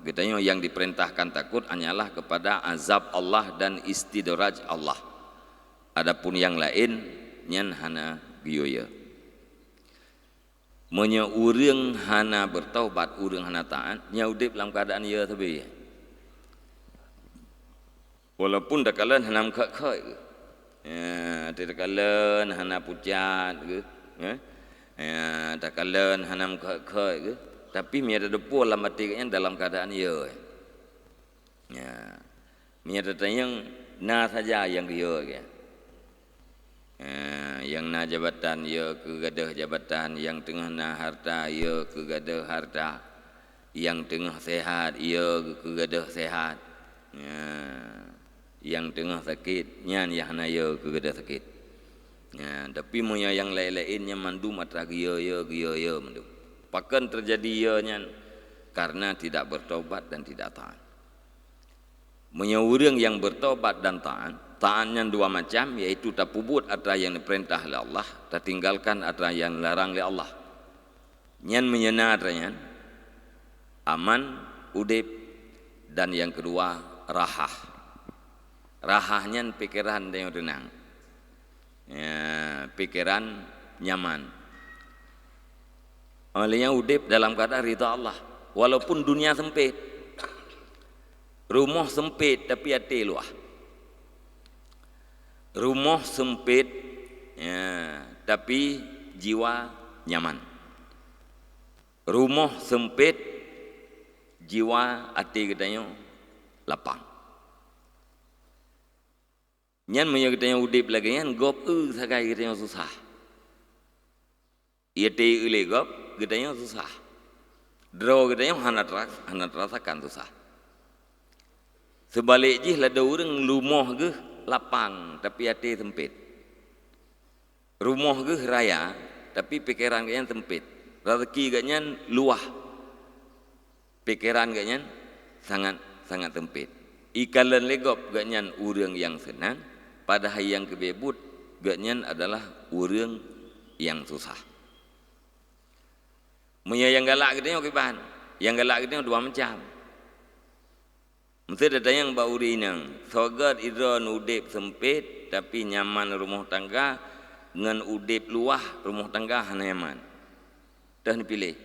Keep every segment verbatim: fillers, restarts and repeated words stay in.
Geutanyoe nyang diperintahkan takot hanyalah kepada azab Allah dan istidraj Allah. Adapun nyang laén nyan hana geuyue. Meunyoe ureuëng hana beurtaubat, ureuëng hana taát, nyan udeb lam keuadaan yö sabe. Walaupun takalon hana meukhot-khot geuh. Ya, takalon hana pucat geuh, ya. Ya, takalon hana meukhot-khot geuh. Tapi meunyoe teudeungoe lam até geuh nyan dalam keuadaan yö. Ya. Meunyoe tatanyong na saja nyang geuyue geuh. Eh, nyang na jabatan, yö keu gadôh jabatan, nyang teungoh na hareuta, yö keu gadôh hareuta, nyang teungoh seuhat, yö keu gadôh seuhat. Ya, nyang teungoh sakét, nyan nyang hana yö keu gadôh sakét. Ya, tapi meunyoe nyang laén-laén nyan mandum atra geuyue-yue, geuyue-yue mandum. Pakon teujadi yö nyan? Karena tidak bertobat dan tidak taat. Meunyoe ureuëng nyang beurtobat dan taát, taát nyan dua macam, yaitu tapeubuet atra nyang neupeurintah lé Allah, tatinggalkan atra nyang larang lé Allah. Nyan meunyoe na atra nyan, aman udeb, dan nyang keudua, rahah. Rahah nyan pikeran dan nyang teunang. Ya, pikeran nyaman. Oleh nyan udeb dalam keuadaan ridha Allah, walaupun dunia sempit. Rumoh sempit, tapi até luah. Rumoh sempit, ya, tapi jiwa nyaman. Rumoh sempit, jiwa até geutanyoe lapang. Nyan meunyoe geutanyoe udeb lagée nyan, gob eu sagai geutanyoe susah. Ié teu lé gob, geutanyoe susah. Droe geutanyoe hana teras-, hana teurasakan susah. Seubalek jih ladôm ureuëng rumoh geuh lapang, tapi até sempit. Rumoh geuh raya, tapi pikeran geuh nyan sempit. Rezeki geuh nyan luwah. Pikeran geuh nyan sangat, sangat sempit. Ikalon lé gob geuh nyan ureuëng nyang seunang, padahai nyang geubeuet geuh nyan adalah ureuëng nyang susah. Meunyoe nyang galak geutanyoe kiban, nyang galak geutanyoe dua macam. Meusé tatanyong bak ureuëng inong, soe gét droe udeb sempit, tapi nyaman rumoh tangga, ngon udeb luwah rumoh tangga hana nyaman. Toh neupiléh.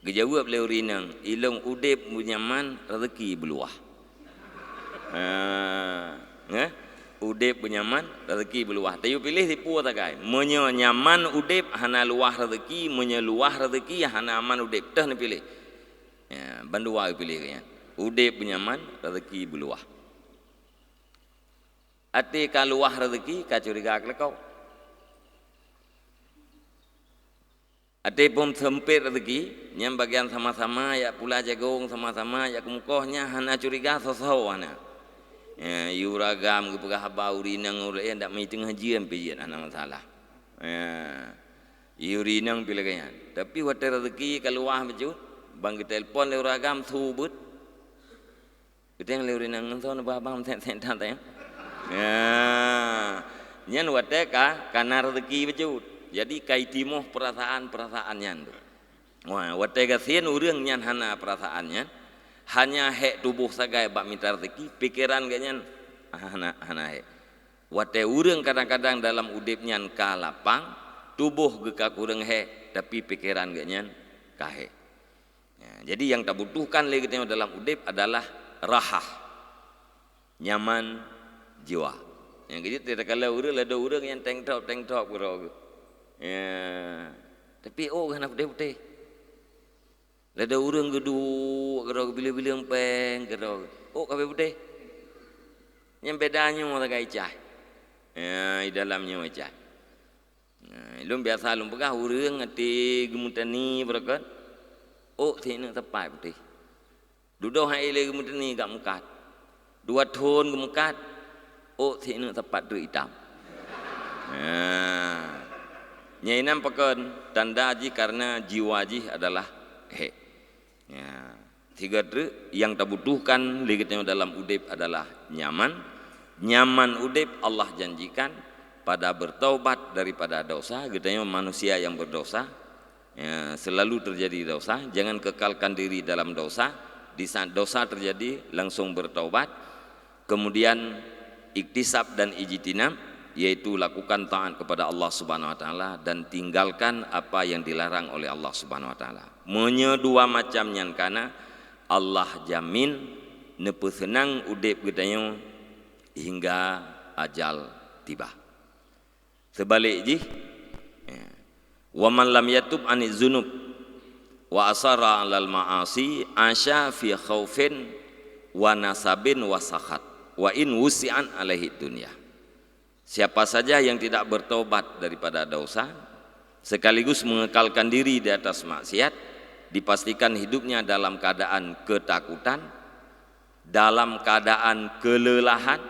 Geujaweueb lé ureuëng inong, ilong udeb beunyaman, rezeki beuluwah. Ha, ngeh? Udeb beunyaman, rezeki beuluwah. Tayue piléh sipeue sagai. Meunyoe nyaman udeb, hana luwah rezeki, meunyoe luwah rezeki, hana aman udeb. Toh neupiléh. Ya, bandua geupiléh geuh nyan. Udeb beunyaman, rezeki beuluwah. Até ka luwah rezeki, ka curiga keuleukoe. Até phon seumpet rezeki, nyang bagian sama-sama jak pula jagong, sama-sama jak keumukoh, nyan hana curiga soe-soe hana. Ya, yue ureuëng agam geupeugah haba ureuëng inong ureuëng laén dak meuteungoh jeuem pih jeuet hana masalah. Ya. Yue ureuëng inong pih lagée nyan. Tapi watée rezeki ka luwah bacut, ban geutelepon lé ureuëng agam su beuet. Geutanyoe lé ureuëng inong ngon soe neuba abang seng-seng that, ya. Ya. Nyan watée ka, ka na rezeki bacut. Jadi ka itimoh peurasaan-peurasaan nyan tu. Wah, watée gasien ureuëng nyan hana peurasaan nyan, hanya hék tuboh sagai bak mita rezeki, pikeran geuh nyan hana, hana hék. Watée ureuëng kadang-kadang dalam udeb nyan ka lapang, tuboh geuh ka kureueng hék, tapi pikeran geuh nyan ka hék. Ya, jadi nyang tabutuhkan lé geutanyoe dalam udeb adalah rahah, nyaman jiwa. Nyang keujeuet takalon ureuëng, ladôm ureuëng nyang tank top, tank top keudroe geuh. Ya. Tapi ôk geuh hana putéh-putéh. Ladôm ureuëng geuduek keudroe geuh, bileung-bileung péng keudroe geuh. Ôk ka putéh. Nyang beda nyoe sagai cah. Ya, di dalam nyoe cah. Nah, lôn biasa lôn peugah ureuëng até geumeutani beureukat, ôk sineuk sapat putéh. Dudoe hai lé geumeutani gak meukat. Dua thon geumeukat, ôk sineuk sapat treuk itam. Nah, nyan inan pakon tanda jih karena jiwa jih adalah hék. Ya, sigoe treuk nyang tabutuhkan lé geutanyoe dalam udeb adalah nyaman. Nyaman udeb Allah janjikan pada bertaubat daripada dosa. Geutanyoe manusia yang berdosa, ya, selalu terjadi dosa. Jangan kekalkan diri dalam dosa. Di saat dosa terjadi, langsung bertaubat, kemudian iktisab dan ijtinab, yaitu lakukan taat kepada Allah Subhanahu wa Taala dan tinggalkan apa yang dilarang oleh Allah Subhanahu wa Taala. Meunyoe dua macam nyan kana, Allah jamin neupeuseunang udeb geutanyoe hingga ajal tiba. Seubalek jih, ya, "Wa man lam yatub aniz zunub wa asarra 'alal ma'asi asya fi khaufin wa nasabin wa sakhat wa in wusi'at alaihi dunya." Siapa saja yang tidak bertobat daripada dosa, sekaligus mengekalkan diri di atas maksiat, dipastikan hidupnya dalam keadaan ketakutan, dalam keadaan kelelahan,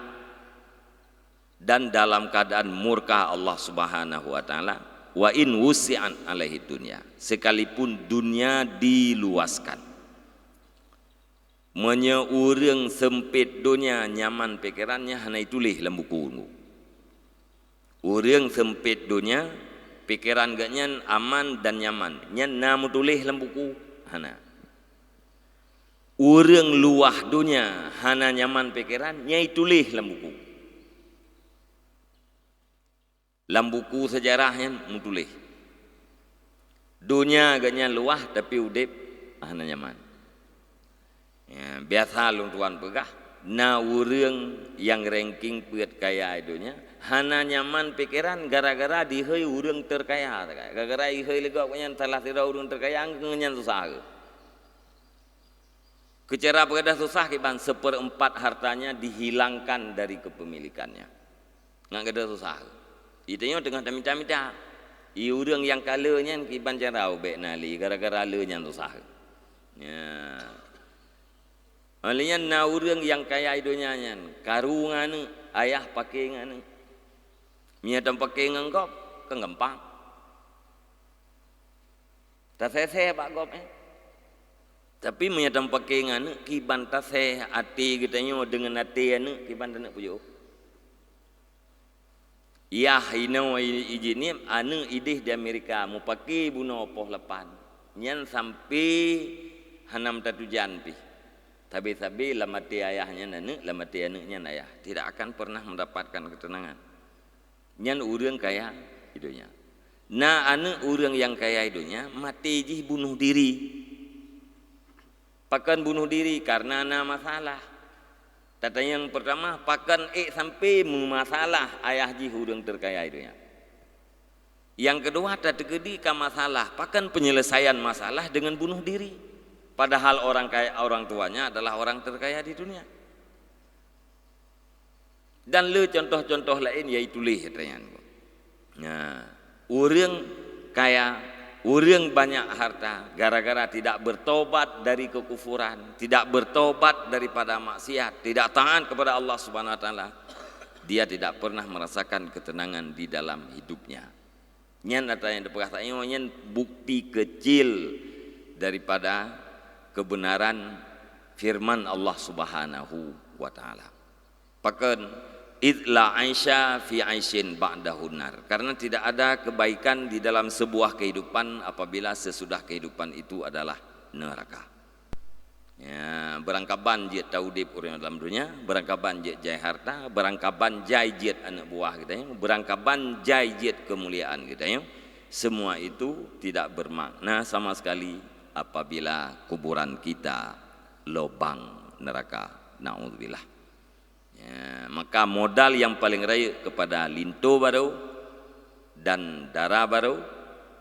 dan dalam keadaan murka Allah Subhanahu wa Taala, "Wa in wusi'at alaihi dunya," sekalipun dunia diluaskan. Meunyoe ureuëng seumpet donya nyaman pikerannya, hana ituléh lam buku. Ureuëng seumpet donya, pikeran geuhnyan aman dan nyaman, nyan na meutuléh lam buku? Hana. Ureuëng luwah donya hana nyaman pikeran, nyan ituléh lam buku. Lam buku sejarah nyan meutuléh, donya geuhnyan luwah tapi udeb hana nyaman. Ya, biasa lôn tuan peugah, na ureuëng nyang ranking peuet kaya donya hana nyaman pikeran gara-gara dihôi ureuëng terkaya, gara-gara ihôi lé gob nyan salah sidroe ureuëng terkaya, ngon nyan susah. Keu cara peugah susah kiban, seperempat hartanya dihilangkan dari kepemilikannya. Ngat gata susah. Geutanyoe teungoh tamita-mita. I ureuëng nyang ka le nyan kiban cara ubek na lé gara-gara le nyan susah. Ya. Oleh nyan na ureuëng nyang kaya i donya nyan, karu ngon aneuëk, ayah paké ngon aneuëk. Meunyoe tapaké ngon gob, kan gampang. Tasésé bak gob, eh. Tapi meunyoe tapaké ngon aneuëk, kiban tasé até geutanyoe deungon até aneuëk, kiban taneuk pujoe. Yah inoe i-, i Jeunieb, aneuëk ideh di Amerika, mupaké bunoe poh lapan. Nyan sampai hana meutatujan pih. Sabe-sabe lam até ayah nyan aneuëk, lam até aneuëk nyan ayah. Tidak akan pernah mendapatkan ketenangan. Nyan ureuëng kaya i donya. Na aneuëk ureuëng nyang kaya i donya, maté jih bunoh diri. Pakon bunoh diri? Karena na masalah. Tatanyong pertama, pakon ék sampai meumasalah ayah jih ureuëng terkaya i donya? Nyang keudua, tateukeudi ka masalah, pakon penyelesaian masalah deungon bunoh diri? Padahal orang kaya, orang tuanya adalah orang terkaya di dunia. Dan le contoh-contoh laén, yaitu lé ata nyan. Nah, ureuëng kaya, ureuëng banyak harta, gara-gara tidak bertobat dari kekufuran, tidak bertobat daripada maksiat, tidak taat kepada Allah Subhanahu wa Taala, dia tidak pernah merasakan ketenangan di dalam hidupnya. Nyan ata nyang teupeugah tanyoe nyan bukti kecil daripada kebenaran firman Allah Subhanahu wa Taala. Pakon, "Id la aisya fi aisyin ba'dahun nar." Karena tidak ada kebaikan di dalam sebuah kehidupan apabila sesudah kehidupan itu adalah neraka. Ya, beurangkaban jeuet taudeb ureuëng dalam donya, beurangkaban jeuet jai harta, beurangkaban jai jeuet aneuëk buah geutanyoe, beurangkaban jai jeuet keumuliaan geutanyoe. Semua itu tidak bermakna sama sekali apabila kuburan kita lobang neraka. Naudzubillah. Ya, maka modal nyang paleng rayeuk keupada linto barô dan dara barô,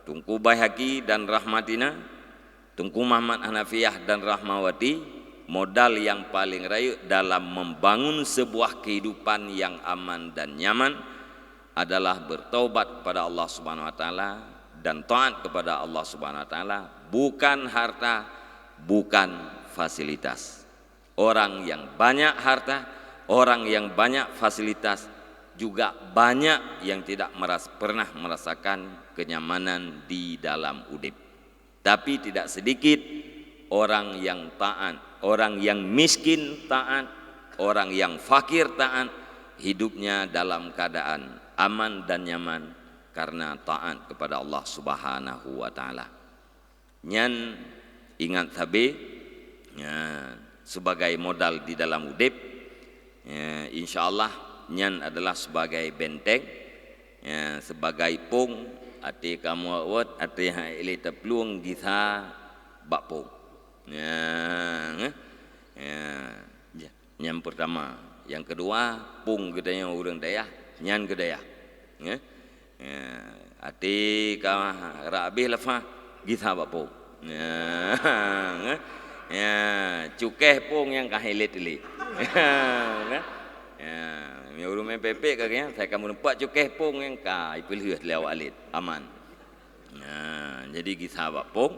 Teungku Baihaqi dan Rahmatina, Teungku Muhammad Hanafiah dan Rahmawati, modal nyang paleng rayeuk dalam membangun sebuah kehidupan nyang aman dan nyaman adalah bertaubat kepada Allah Subhanahu wa Taala dan taat kepada Allah Subhanahu wa Taala, bukan harta, bukan fasilitas. Orang yang banyak harta, orang yang banyak fasilitas, juga banyak yang tidak meras-, pernah merasakan kenyamanan di dalam udeb. Tapi tidak sedikit orang yang taat, orang yang miskin taat, orang yang fakir taat, hidupnya dalam keadaan aman dan nyaman karena taat kepada Allah Subhanahu wa Taala. Nyan ingat sabe, Ya, sebagai modal di dalam udeb, ya, insya Allah nyan adalah sebagai benteng, ya, sebagai pong, até kamoe wot, até hai lé taplueng gisa bak pong. Ya, ya, ya. Nyang pertama, nyang kedua, pong geutanyoe ureuëng dayah, nyan keu dayah. Ya. Ya, até ka rab abéh leupah gisa bak pong. Ya, ya, cukéh pong nyang ka hilet lé. Ya, ya, ureuëng main pepek ka geuh, saya kamu nampak cukéh pong nyang ka ipeulheueh lé awak lét. Aman. Nah, jadi gisa bak pong,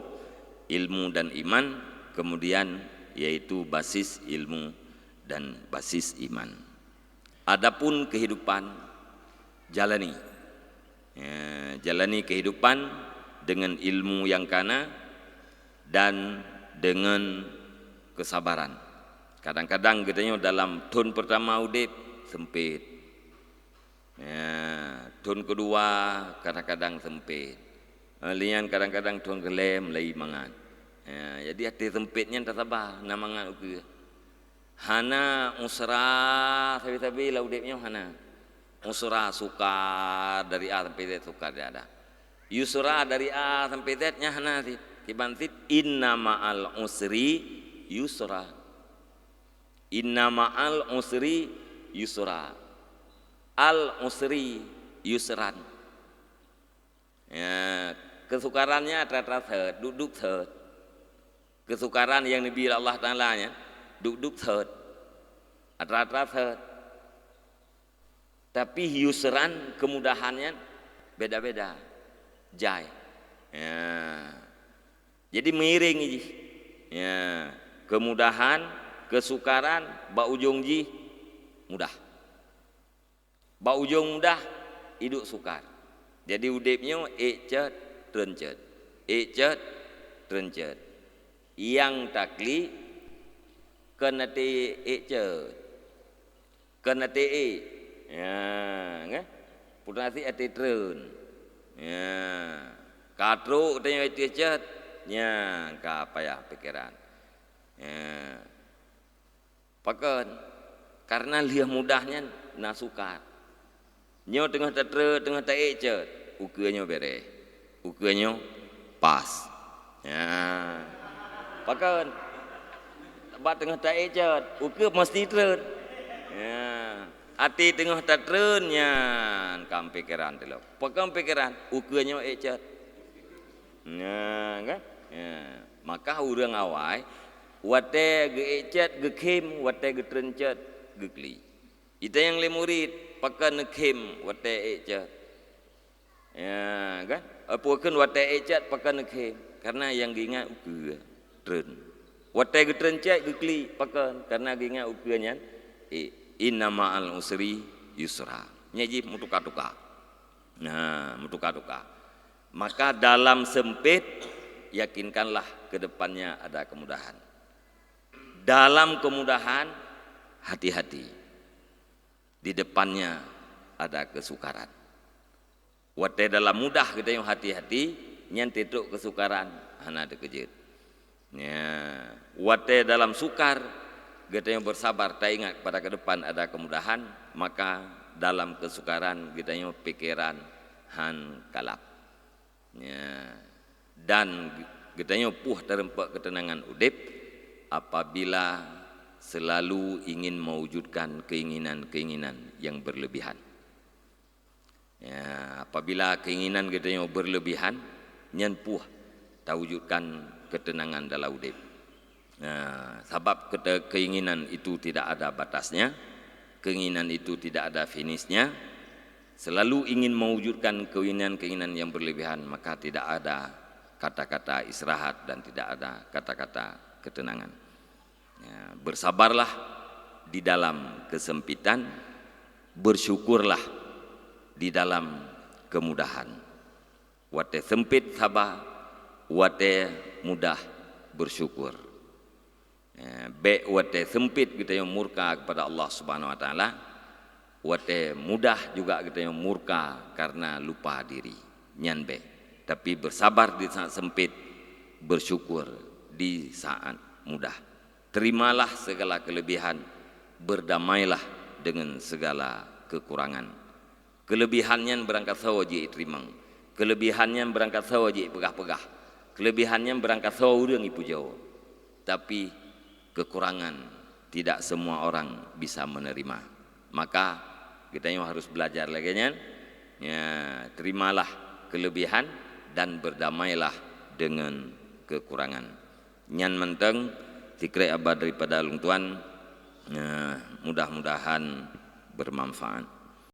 ilmu dan iman, kemudian yaitu basis ilmu dan basis iman. Adapun kehidupan, jalani. Ya, jalani kehidupan dengan ilmu yang kana dan dengan kesabaran. Kadang-kadang geutanyoe dalam thon pertama udeb sempit. Ya, thon kedua kadang-kadang sempit. Eh, lian kadang-kadang thon keulhèe mulai mangat. Ya, jadi até sempit nyan tasaba, na mangat ukeue. Hana usra sabe-sabe lam udeb nyoe hana. Usra sukar dari A sampai Z sukar tidak ada. Yusra dari A sampai Z nyan hana cit. Kiban cit inna ma'al usri yusra. Inna ma'al usri yusra. Al usri yusran. Ya, keusukarannya atra-atra seuet, duek-duek seuet. Keusukaran nyang neubi lé Allah Taala nyan, duek-duek seuet. Atra-atra seuet. Tapi yusran, kemudahan nyan beda-beda. Jai. Ya. Jadi meiring jih. Ya. Kemudahan, keusukaran, bak ujong jih mudah. Bak ujong mudah, iduek sukar. Jadi udeb nyoe ék cot, treun cot. Ék cot, treun cot. Nyang takli kon até ék cot. Kon até ék. Ya, kan? Putra si até treun. Ya. Ka trok tanyoe ék cot, nyan ka payah pikeran. Ya. Pakon? Karena lheueh mudah nyan na sukar. Nyoe teungoh tatreun, teungoh taék cot, ukeue nyoe bereh. Ukeue nyoe pas. Ya. Pakon? Bak teungoh taék cot, ukeue meusti treun. Ya. Até teungoh tatreun nyan ka pikeran teulok. Pakon pikeran? Ukeue nyoe ék cot. Nah, kan? Ya. Maka ureuëng awai, watée geuék cot geukhém, watée geutreun cot geukli. Ita nyang lé murit, pakon neukhém watée ék cot. Ya, kan? Apa kheun watée ék cot pakon neukhém? Karena nyang geuingat ukeue treun. Watée geutreun cot geukli, pakon? Karena geuingat ukeue nyan ék. Inna ma'al usri yusra. Nyan jih meutuka-tuka. Nah, meutuka-tuka. Maka dalam sempit, yakinkanlah ke depannya ada kemudahan. Dalam kemudahan, hati-hati. Di depannya ada kesukaran. Watée dalam mudah geutanyoe hati-hati, nyan teutrok keusukaran, hana teukeujot. Ya, watée dalam sukar, geutanyoe bersabar, taingat pada ke depan ada kemudahan, maka dalam keusukaran geutanyoe pikeran han kalap. Ya, dan geutanyoe puih tareumpok keuteunangan udeb apabila selalu ingin mewujudkan keinginan-keinginan yang berlebihan. Ya, apabila keinginan geutanyoe berlebihan, nyan puih tawujudkan keuteunangan dalam udeb. Nah, sabab kete-, keinginan itu tidak ada batasnya, keinginan itu tidak ada finishnya, selalu ingin mewujudkan keinginan-keinginan yang berlebihan, maka tidak ada kata-kata istirahat dan tidak ada kata-kata ketenangan. Ya, bersabarlah di dalam kesempitan, bersyukurlah di dalam kemudahan. Watée sempit saba, watée mudah bersyukur. Ya, bék watée sempit geutanyoe murka kepada Allah Subhanahu Wa Taala, watée mudah juga geutanyoe murka karena lupa diri. Nyan bék. Tapi bersabar di saat sempit, bersyukur di saat mudah. Terimalah segala kelebihan, berdamailah dengan segala kekurangan. Kelebihan nyan beurangkasoe jiteurimong. Kelebihan nyan beurangkasoe jipeugah-peugah. Kelebihan nyan beurangkasoe ureuëng ipujoe. Tapi kekurangan tidak semua orang bisa menerima. Maka geutanyoe harus belajar lagée nyan. Ya, terimalah kelebihan dan berdamailah dengan kekurangan. Nyan mantong sikrek haba daripada lôn tuan, eh, mudah-mudahan bermanfaat.